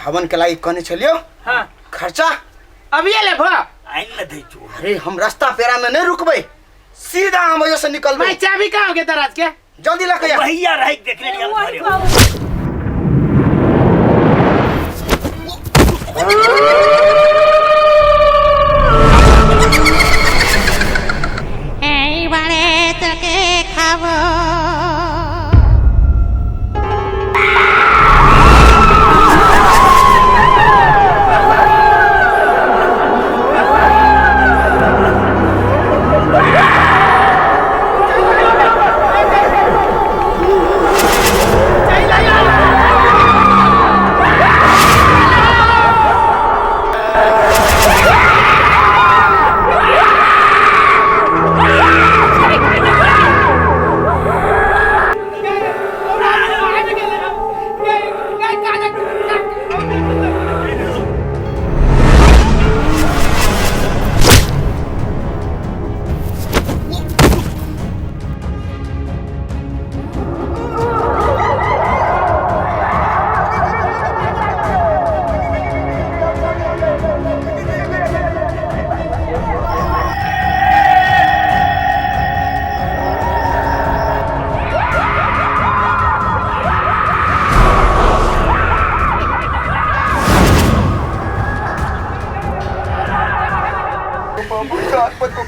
हवन के लागि कहने छलियो। हाँ। खर्चा अभी ले भा आइन न दै छो। अरे हम रास्ता पेरा में नहीं रुकबै, सीधा हम एजो से निकलबै। मैं चाबी कहाँ हो गया दराज के? जल्दी लके आ। भैया रह देख ले हम घरे। এইবারে তোকে খাবো।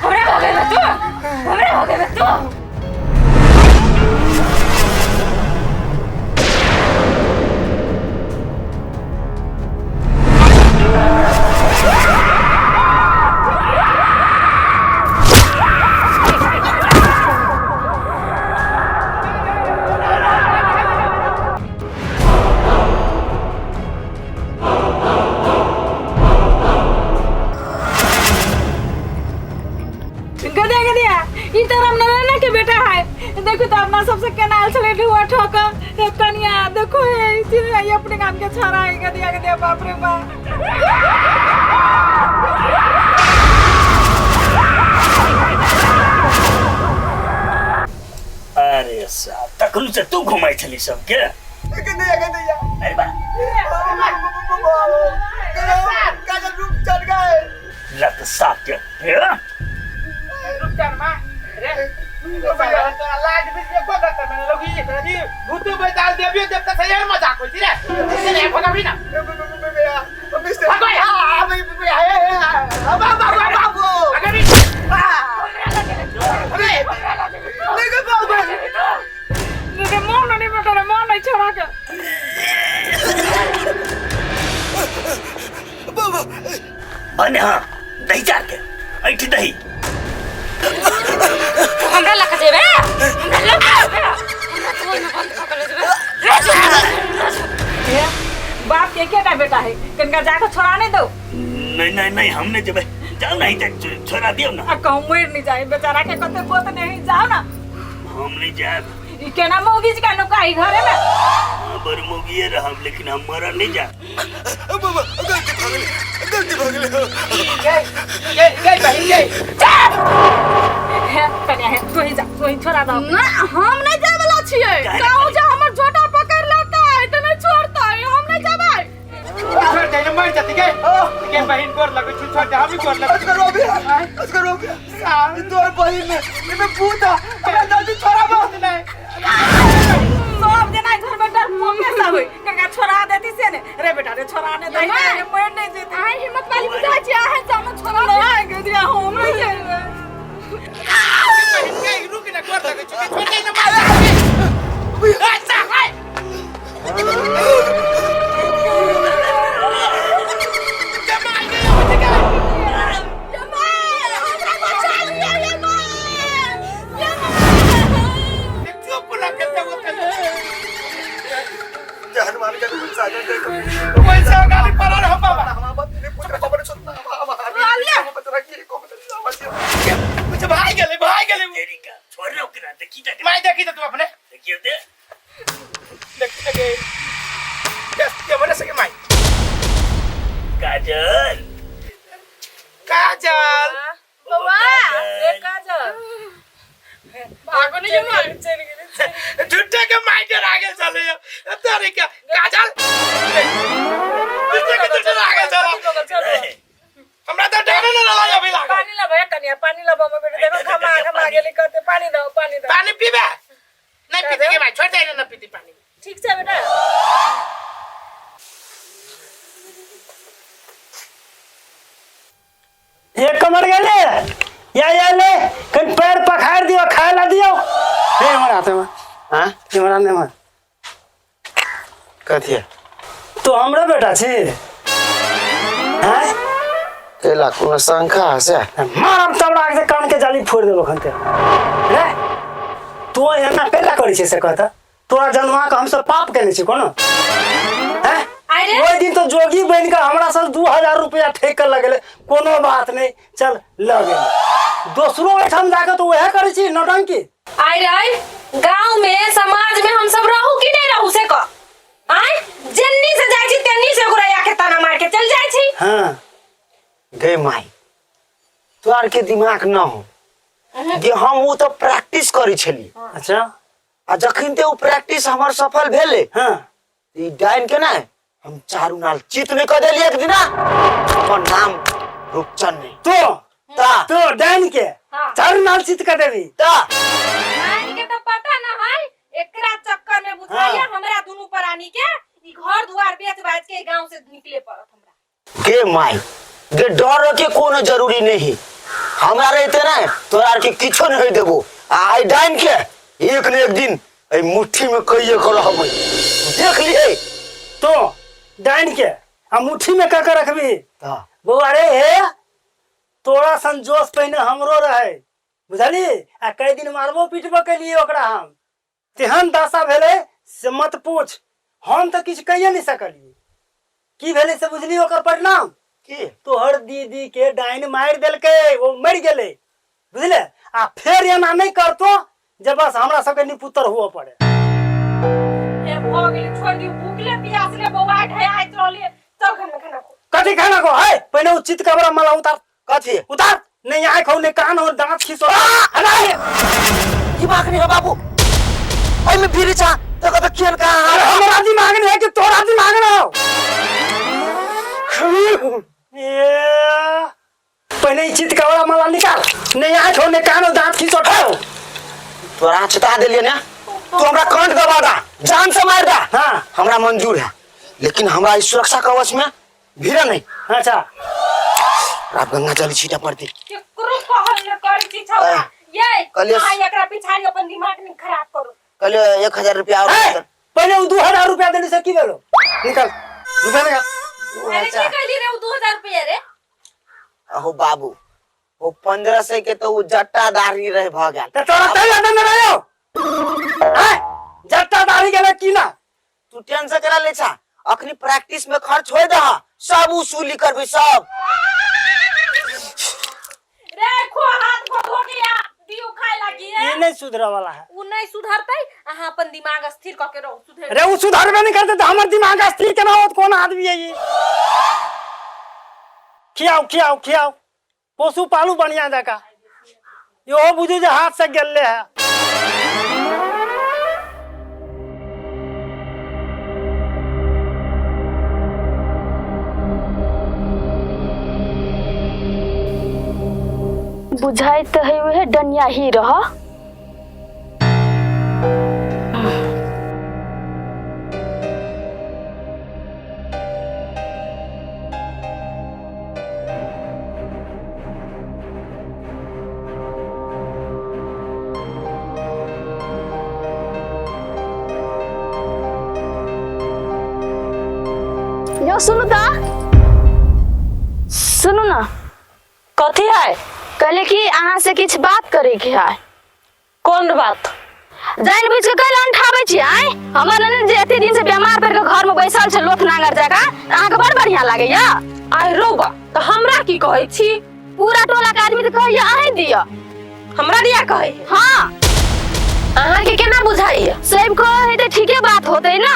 हमरा हो गए तू, हमरा हो गए तू। गदिया गदिया, ई तो रामनारायण के बेटा है। देखो तो अपना सबसे केना आयल छलै ढुआ ठोक कनिया। देखो हे ई अपने गाम के छाड़ा है। गदिया गदिया, बाप रे बाप। अरे साहब, तखन से तू घुमाई छली सबके। गदिया गदिया, अरे बा काजल रूप चढ़ गए। लत साफ के हे रुक जा मां रे, तोरा लाज बीच में को करता मैंने लोग ई भूत बैताल देवियो देवता से यार मजाक होई रे। चल भगाबी ना। भगाबी। रे मन नहीं बेटा रे, मन नहीं छोड़ा के। बने हाँ दही चार के ऐठी दही। हमरा लग जेबे, हमरा लग जेबे, हमरा तो ओहिमे बंद कऽ के ले जेबे। हे, बाप के केटा बेटा है, कनका जाके छोड़ा नहीं दो। नहीं नहीं नहीं, हम नहीं जेबै, जाओ नहीं त छोड़ा दियो ना। आ कहूँ मर नहीं जाए बेचारा के कते गोत नहीं, जाओ ना। हम नहीं जाएब। ई केना मौगी जी का नुकाई घरे में? हाँ, बड़ मौगिए रहम, लेकिन हम मरल नहीं जाए। गलती भगले, गलती भगले। गई गई बहिन गई। हे कन्या, हे तू ही जा, तू ही छोड़ा दो ना, हम नहीं जाए वाला छियै। काहे? कहूँ जे हमर झोटा पकड़ लेतै तऽ नहीं छोड़तै, हम नहीं जेबै। छोड़ दे, मर जाती गई के बहिन, गोर लगै छी, छोड़ दे, हम ही गोर लगै। असगर हो गया, असगर हो गया। तोर बहिन में में भूत है, हमरा जल्दी छोड़ा बा। नहीं। सब दिन आई घर में डर पोके सब होई, कनका छोड़ा देती से ने। रे बेटा रे, छोड़ा ने दही ने, मर नहीं जेती। अहाँ हिम्मत वाली बुझाइ छी, अहाँ जानो छोड़ा। नहीं गदिया, हम नहीं जेबै। बहिन गई, रुक ना, गोर लगै छी, छोड़ दे ना, मार अच्छा हाय। चुप रख के वो हनुमान के सागर देखो। पैसा गाली पड़ा रहा बाबा। कुछ भाई गेले, भाई गेले। तेरी का छोड़ रहा ओकरा, देखी जा। मैं देखी तो तू अपने देखियो दे। देखी लगे बस के बने सके माई। काजल, काजल। बउआ रे काजल, भागो नहीं मार। चल गेलै। झूठे के माई डर आ गेल चले तेरे के काजल। डरा गेल छला। हमरा तऽ डरे न रहल अभी लागल। पानी लाबो कनिया, पानी लाबो हमर बेटा, देखो घमा घमा गेली, कहते पानी दो, पानी दो। पानी पीबे नहीं पीती के भाई, छोड़ दे, न पीती पानी। ठीक छै बेटा। एक कमर गेले या या ले कन पैर पखार दियो, खाए ला दियो। हे हमर हाथ में। हाँ? हमरा ने मत। कथी है? तो हमरा बेटा छी हैं? केला कोनो शंका है से? मारब तबड़ा के कान के जाली फोड़ देबो खनते रे। तो एना केला करै छै से कहता? तोरा जन्मा के हम सब पाप केने छी कोनो हैं? अरे ओहि दिन तो जोगी बन के हमरा सब 2000 रुपया ठेक के लगेले, कोनो बात नहीं चल लग गेलै। दोसरो ओहिठाम जाके तो वएह करै छी नौटंकी। आइ रे गांव में समाज में हम सब रहू कि नहीं रहू से कह। आय जेन्नी से जाइ छी तेन्नी से गोरैया के ताना मार के चल जाइ छी। हाँ गे माई, तोहर के दिमाग न हो गे, हम ओ तो प्रैक्टिस करै छली। अच्छा। आ जखन ते ओ प्रैक्टिस हमर सफल भेलै, हाँ, ई डाइन के ना हम चारू नाल चित में कह देलियै एक दिना, अपन नाम रूपचंद नहीं। तो ता तो डाइन के हाँ। चारू नाल चित कर देबी। ता डाइन के तो पता ना है, एकरा चक्कर में बुझाइया हाँ। हमरा दुनू प्राणी के ई घर दुआर बेच बाच के गांव से निकले पड़त हमरा। गे माई गे, डर के कोनो जरूरी नहीं, हमरा रहते ना तोरा आर के किछो नहीं देबो। आ आई डाइन के एक न एक दिन एहि मुट्ठी में कहिए के रहबै, देख लिए। तो डाइन के आ मुट्ठी में का के रखबी? ता बौआ रे, हे तोरा सन जोश पहिने हमरो रहे बुझली, आ कई दिन मारबो पीटबो केलिए ओकरा हम, तेहन दशा भेलै से मत पूछ, हम तऽ किछु कहिए नहीं सकलिए। की भेलै से बुझली ओकर परिणाम? की? तोहर दीदी के डाइन मारि देलकै, ओ मरि गेलै बुझले। आ फेर एना नहीं करतो जे बस हमरा सबके निपुतर हुअ पड़े। हे भऽ गेलै, छोड़ दियौ, भूखले प्यासले बौआ ढयाइत रहलियै, चल घर में खाना खो। कथी खाना खो? है पहिने ओ चित कबरा मला उतार। कथी? उतार, नहीं आँख हो नहीं कान हो, दांत खींचो। अरे दिमाग नहीं है बाबू, एहि में भीड़ छा तो कत खेल का। अरे हमरा दिमाग नहीं है कि तोरा दिमाग ना हो? ए पहले ही चित कबरा मला निकाल, नहीं आँख हो नहीं कान हो, दांत खींचो। तोरा चता देलिए ना, तू हमरा कंठ दबा दा, जान से मार दा। हाँ। हमरा मंजूर है, लेकिन हमरा इस सुरक्षा कवच में भीड़ा नहीं। अच्छा। रात गंगा जल छीटा पड़ती। केकरो कहल न करै छी छौड़ा। ये कहलियै- अहाँ एकरा पिछाड़ी अपन दिमाग नहीं खराब करू। कहलियै 1000 रुपया और ए, दे। पहले वो 2000 रुपया देने से की भेलो? निकाल रुपया निकाल। अरे की कहली रे उ 2000 रुपया रे? अहो बाबू, वो 1500 के तो वो जट्टा दाढ़ी रहे भ गेल। त तोरा तैला देने रहो। हैं? जट्टा दाढ़ी गेलै की ना? तू टेंशन करा ले छा, अखनी प्रैक्टिस में खर्च होय दह, सब वसूली करबी सब। रे खो हाथ को धो के आ, दियो खाए लागी है। ये नहीं सुधरे वाला है। उ नहीं सुधरतै, अहाँ अपन दिमाग स्थिर क के रहो, सुधर। रे उ सुधरबे नहीं करते तो हमर दिमाग स्थिर केना होत? कोन आदमी है ये? खियाओ खियाओ खियाओ, पशु पालू बढ़िया जका, यो बुझू जे हाथ से गेले है। बुझाइत है वह डनिया ही रह। यो सुनू त, सुनू ना। कथी है? कहले कि अहाँ से किछु बात करे के है। कौन बात? जानि बुझि के कैला अंठाबै छी आँय? हमर ननद जे एते दिन से बीमार पड़ि के घर में बैसल छै लोथ नांगर जकाँ, तऽ अहाँके बड़ बढ़िया लागैया। आइ रौबा, तऽ हमरा की कहै छी? पूरा टोला के आदमी तऽ कहैया अहीं दिअ। हमरा दिया कहै? हाँ। अहाँके केना बुझाइया? सब कहै तऽ ठीके बात होतै ना।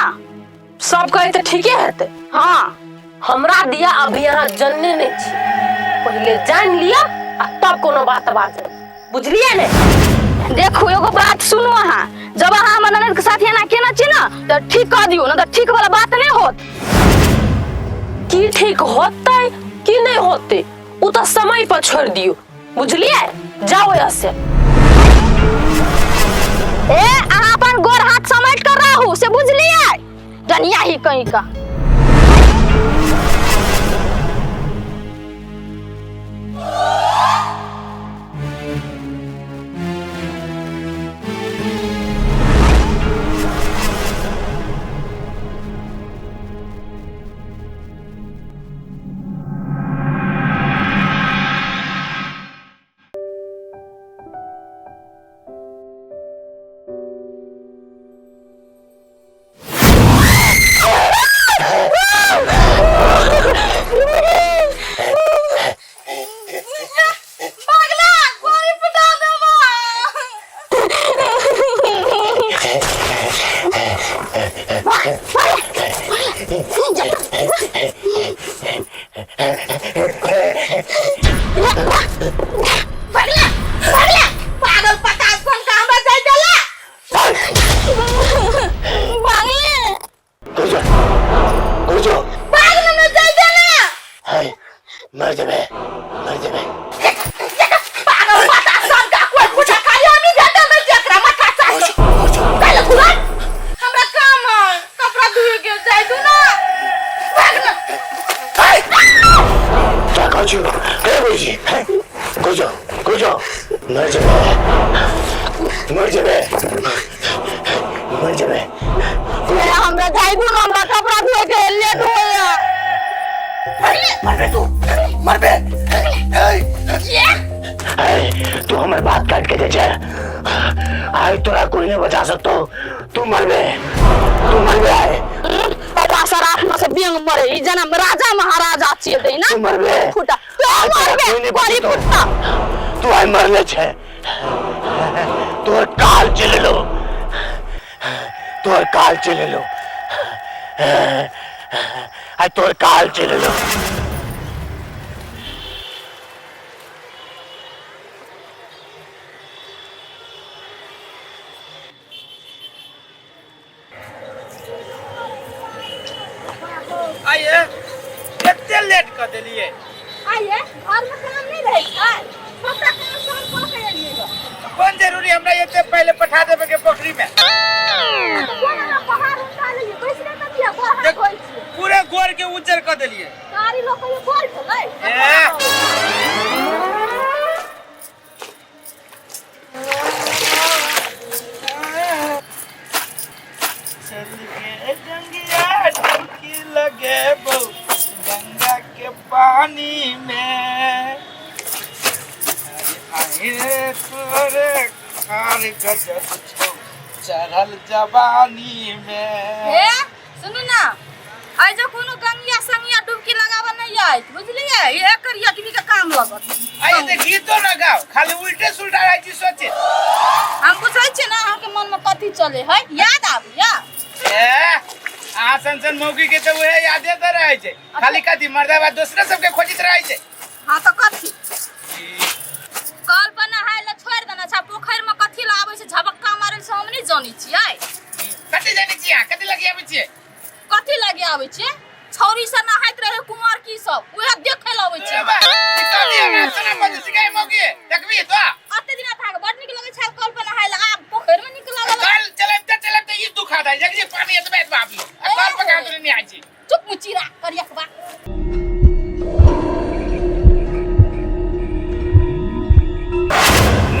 सब कहै तऽ ठीके हेतै। हाँ। हमरा दिया अभी अहाँ जनने नहीं छी, पहिले जान लिअ आ तब कोनो बात बाजब, बुझलियै ने? देखू एगो बात सुनू अहाँ, जब अहाँ हमर ननद के साथ एना केने छी ना तऽ ठीक कऽ दियौ, ना तऽ ठीक वाला बात नहीं होत। की ठीक होतै की नहीं होतै उ तऽ समय पर छोड़ दियौ बुझलियै जाओ यहाँ से। ए अहाँ अपन गोर हाथ समेट कर रहू से बुझलियै डनिया ही कहीं का। पागल पता सन का हमरा जाय देला। भागले गुजो गुजो पागल न जाय देला। हाय मर जेबे मर जेबे। पागल पता सन का कोई पूछा खाली हम ही भेटल नहीं एकरा माथा चाट काहे खुला हमरा काम है कपड़ा धोए के जाय दू ना। भाग ना। क्या कहै छी के बोलै छी गुजो गुजो मर जेबे मर जेबे मर जेबे। हमरा जाय दू ना, हमरा कपड़ा धोए के लेट होया। मरबे तू मरबे। तू हमर बात काट के दे छे आय तोरा कोई नहीं बचा सकतो। तू मरबे तू मरबे आय। पता सराफ में से बेंग मरे ई जनम राजा महाराजा छियै दै ना। तू मरबे फुटा तू मरबे कोरी फुटा। तू आय मरले छे तोर काल चले लो तोर काल चले लो आय तोर काल चले लो। आइए कते लेट कर देलिए। आइए घर में काम नहीं रहे छै सबटा काम साम कऽ के एलियै ग। कोन जरूरी हमरा एते पहले पठा देबे के पोखरी में। कोन हमरा पहाड़ उठा लेलियै बैसले तऽ दिया गोर हाथ धोइ छियै। पूरे गोर के उज्जर कर देलिए। कारी लोक कहियो गोर भेलै। चल के गंगिया डुबकी लगे बहु गंगा के पानी में। अरे आए तोरे खार गजब छौ चढ़ल जवानी में। हे सुनू ना आइ जो कोनो गंगिया संगिया डुबकी लगाबऽ नहीं आयत बुझलियै एकर यकनी के काम लगत। आइ ते गीतो ना गाओ खाली उल्टे सुल्टा रहै छी सोचे। हम बुझै छियै ना अहाँके मन में कथी चले है याद आबैया। ए अहाँ सन सन मौगी के तऽ उहे यादे तऽ रहै छै खाली कथी मर्दाबा दोसरे सबके खोजैत रहै छै। हाँ तऽ कथी कल पर नहाय लए छोड़ि देने छै पोखरि में कथी लए आबै छै झबक्का मारै छै हम नहि जानै छियै। कथी जानै छियै अहाँ कथी लगी आबै छियै? कथी लगे आबै छियै छौरी से नहाइत रहे कुंवर की सब उहे देखे लए आबै छियै। देखबी तो अते दिन अहाँके बड नीक लगै छै कल पर नहाय लए आब पोखरि में नीक लागल। कल चलब त चलब त ई दुखा दै जगजी पानी एतबे एतबे आबी आ कल पर कहाँ नहीं आइ छी। चुप मुचीरा करिया के बा।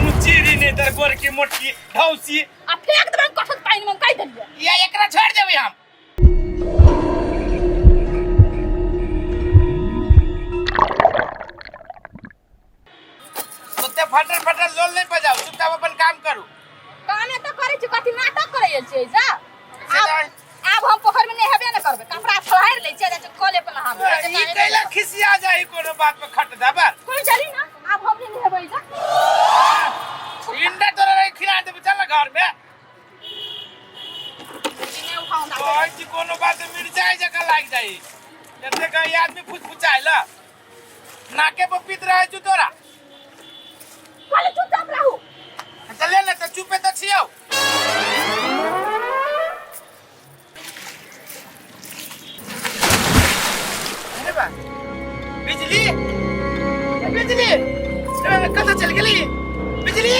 मुचीरी ने दर गोर की मोटकी ढौसी आ फेंक देबै कठत पानि में कहि देलियै। या एकरा छोड़ देबै हम। ओते फटर फटर लोल नहीं बजाओ चुपचाप अपन काम करू। कामे तऽ करै छी कथी नाटक करै छियै जा। से तऽ आब हम पोखरि में नहेबे ने करबै कपड़ा फलारि लै छियै जाइ छियै कले पर नहाबै। ई कैला खिसिया जाई कोनो बात पे खट दबर। कोई चली ना आब हम नहीं नहेबै जा। इंडा तोरा रे खिला देबै चल ना घर में। कहै छी कोनो बात मिरचाई जकाँ लागि जाइ एते कहीं आदमी फुचफुचाइल नाके पर पीत रहै छु तोरा। पहिले चुपचाप रहू। तऽ ले ने तऽ चुपे तऽ छियौ। बिजली, कतऽ चलि गेली बिजली?